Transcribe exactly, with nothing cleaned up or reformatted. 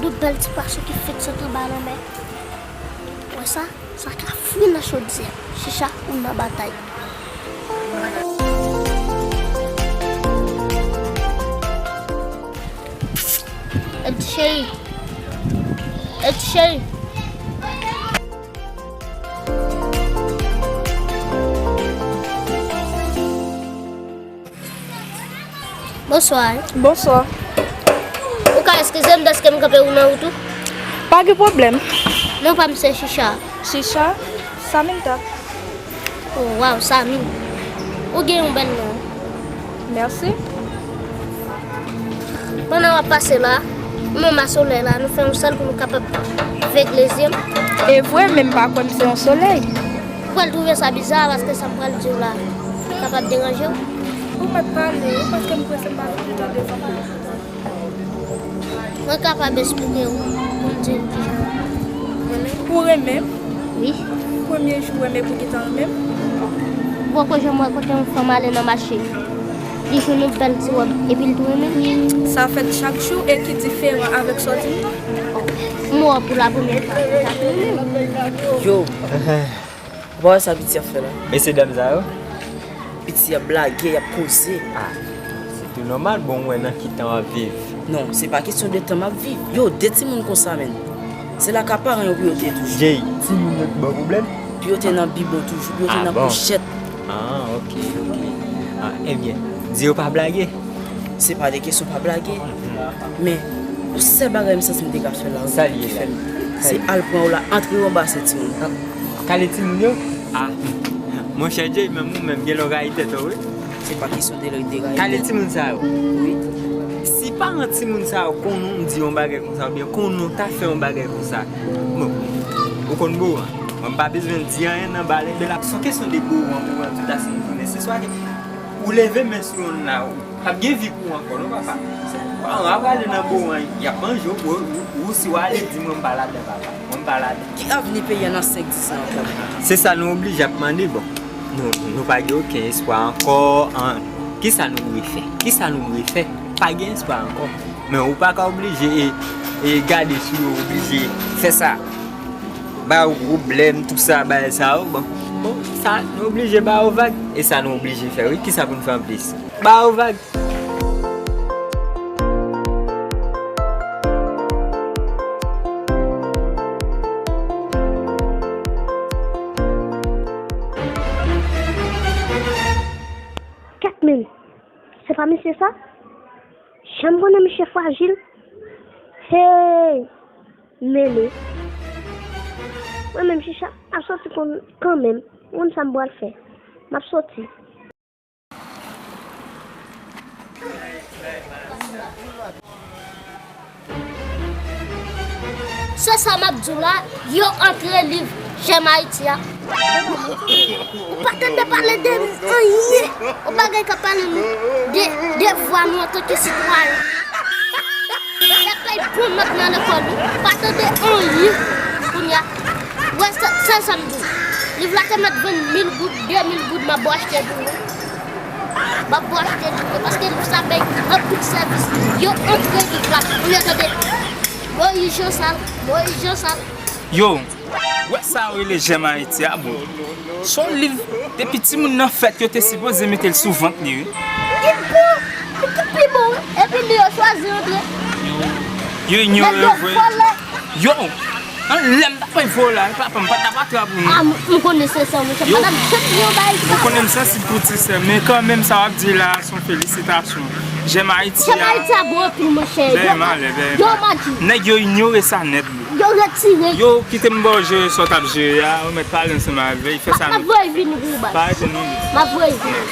Yon bèl ti pwason ki fèk sot anba lanmè. Wè sa? Sa ka fri nan chodyè. Chicha, ou nan batay. Ed cheri. Ed cheri. Bonswa. Bonswa. Ou ka eskize m dèske m kanpe ou nan wout ou? Pa gen pwoblèm. Non pa m se Chicha. Chicha? Saminta. Oh, waw, Sami. Ou gen yon bèl non. Mèsi. Pandan w ap pase la, nou menm a solèy la, nou fè yon sèl pou nou kapab vègle zye m. E vre, men m pa kwè m se yon solèy. Ou pral twouve sa biza, paske sa m pral di w la kapab deranje w. Ou mèt pale, wi, paske m prese, m pa vle tande fanm nan. Mwen kapab esplike w pou m di w kijan mwen renmen. Ou renmen m? Wi. Premye jou w renmen pou gentan renmen m? Ou poko janm wè kote yon fanm ale nan mache, li jwenn yon bèl ti wòb, epi l tou renmen l? Sa fèt chak jou e ki diferan avèk sa w di m nan. M wè w pou la premyè fwa, sa tou renmen m. Yo. Ou pa wè sa piti ap fè la? Mesye dam sa yo? Piti ap blage, y ap koze. Ah, se tou nòmal, bon, w wè nan ki tan w ap viv. Non, se pa kesyon de tan m ap viv. Yo, de timoun konsa, menn. Se lakay paran yo pou yo te ye toujou. Jay, timoun yo ki ba w pwoblèm? Pou yo te nan bibwon toujou, pou yo te nan kouchèt. Ah, ok, ok. Ah, ebyen, di yo pa blage. Se pa de kesyon pa blage. Men, yon sèl bagay m santi m te ka fè la, wi, m te fè l. Se al pran yo la, antre yo anba sèt timoun. Kale timoun yo? Ah, monchè Jay, menm ou menm, gen lè w rayi tèt ou, wi. Se pa kesyon de lè de rayi tèt. Kale timoun sa yo? Wi. Si paran timoun sa yo konn ou, m di yon bagay konsa, oubyen konn ou ta fè yon bagay konsa. Bon, ou konn bowo an. Mwen, m pa bezwen di anyen nan ba l, men l ap se yon kesyon de bowo an, bowo an, tout la se yon jounen. Se swa ke ou leve men sou youn la, ou p ap gen vi pou ou ankò, non, papa. Paran w ap ale nan bowo an, y ap manje w, ou, ou, ou, si w ale, di mwen m pa ladan, papa. Mwen m pa ladan. Ki avni peyi a nan senk, dis an ankò? Se sa nou oblije ap mande, bon. Nou, nou pa gen okenn espwa ankò. An, kisa nou dwe fè? Kisa nou dwe fè? Pa gen espwa ankò. Men ou pa ka oblije e, e gade sou yo, oblije fè sa. Ba yo pwoblèm, tout sa, bagay sa yo, bon. Bon, sa, nou oblije ba yo vag. E sa nou oblije fè, wi. Kisa pou n fè anplis? Ba yo vag. Kèt men, se pa misye sa? Janm konnen misye frajil. Hey! Mele. Mwen menm, Chicha, m ap soti kon, kanmenm. Ou konn sa m pral fè? M ap soti. Se sa m ap di w la, yo antre liv J'aime Haïti a. Ou pa tande pale de anyen. Yon bagay k ap pale nou de devwa nou antanke sitwayen. Y ap bay bon nòt nan lekòl, wi. Pa tande anyen. Kounye a, wè, se, se sa m di w. Liv la te mèt vann mil goud, de mil goud, m ap bo achte pou ou. M ap bo achte pou ou, paske liv sa bay anpil sèvis. Yo antre liv la, pou yo tande Moyiz Jan Sal, Moyiz Jan Sal. Yo, wè sa yo rele J'aime Haïti a, bon. Se yon liv, depi timoun nan fèt, yo te sipoze mete l sou vant li, wi. Li bon, li tout pi bon, wi. Epi li yo chwazi antre. Yo inyore yo vre. Yo, anlè m t ap voye la, wi, papa, m pa t ap atrap ou, non. Ah, m, m konnen se sa, monchè. Yo. Madanm, tout yon bagay sa. Ou konnen m sansib pou ti sè, men kanmenm sa w ap di la, se yon felisitasyon. J'aime Haïti a. J'aime Haïti a bon anpil, monchè. Bèl malè, bèl malè. Nèg yo inyore sa nèt. Yo retire. Yo, kite m ba w jere sa w t ap jere a. Ou mèt pale ansanm avè l. Fè sa nou. M ap voye vini pou ou, baz. Pa rete non, baz. M ap voye vini.